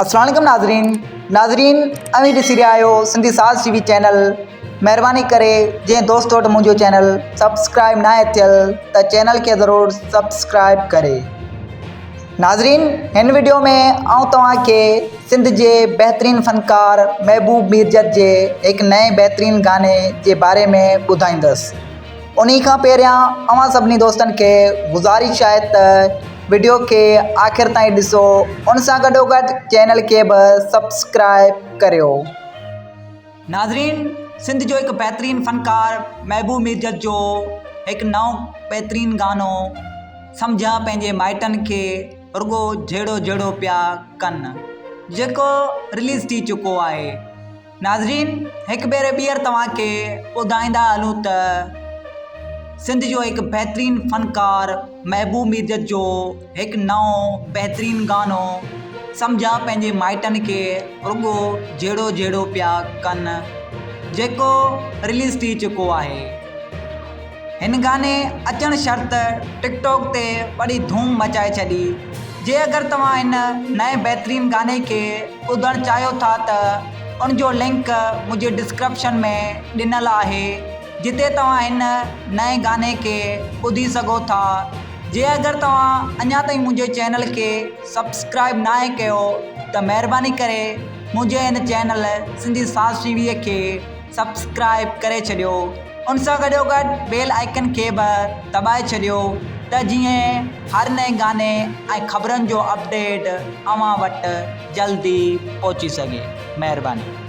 السلام عليڪم ناظرين ناظرين اوهين ڏسي رهيا آهيو سنڌي ساز ٽي وي چينل مهرباني ڪري جنهن دوست وٽ منهنجو چينل سبسڪرائب ناهي ٿيل ته چينل کي ضرور سبسڪرائب ڪري ناظرين هن وڊيو ۾ آئون توهان کي سنڌ جي بهترين فنڪار محبوب ميرجت جي هڪ نئين بهترين گاني جي باري ۾ ٻڌائيندس انهي کان پهريان اوهان سڀني دوستن کي گذارش آهي ته وڊيو کي آخر تائين ڏسو ان سان گڏوگڏ چينل کي به سبسڪرائب ڪريو. ناظرين سنڌ جو هڪ بهترين فنڪار محبوب ميرجت جو هڪ نئون بهترين گانو سمجهان پنهنجي مائٽن کي رڳو جهيڙو جهيڙو پيا ڪن جيڪو رليز ٿي چڪو آهي. ناظرين هڪ ڀيري ٻيهر توهان کي ٻڌائيندا هلون ته سنڌ جو هڪ بهترين فنڪار محبوب ميرجت جو هڪ نئون بهترين گانو سمجهان پنهنجي مائٽن کي رڳو جهيڙو جهيڙو پيا ڪن جيڪو رليز ٿي چڪو آهي. هن گاني اچڻ شرط ٽڪ ٽاڪ تي وڏي ڌوم مچائي ڇڏي. جي اگر توهان هن نئين بهترين گاني کي ٻڌڻ چاهيو ٿا ته ان جو لنڪ منهنجي ڊسڪرپشن ۾ ڏنل آهي جتي توهان هن نئين گاني کي ٻڌي سگهو ٿا. جي اگر توهان اڃا تائين منهنجي چينل کي سبسڪرائب ناهي ڪيو ته مهرباني ڪري منهنجي هن چينل سنڌي ساز ٽي وي کي سبسڪرائب ڪري ڇڏيو ان سان گڏوگڏ بيل آئيڪن کي به دٻائي ڇڏيو ته جيئن هر نئين گاني ۽ خبرن جو اپڊيٽ اوهان وٽ جلدي پهچي سگهي مهرباني.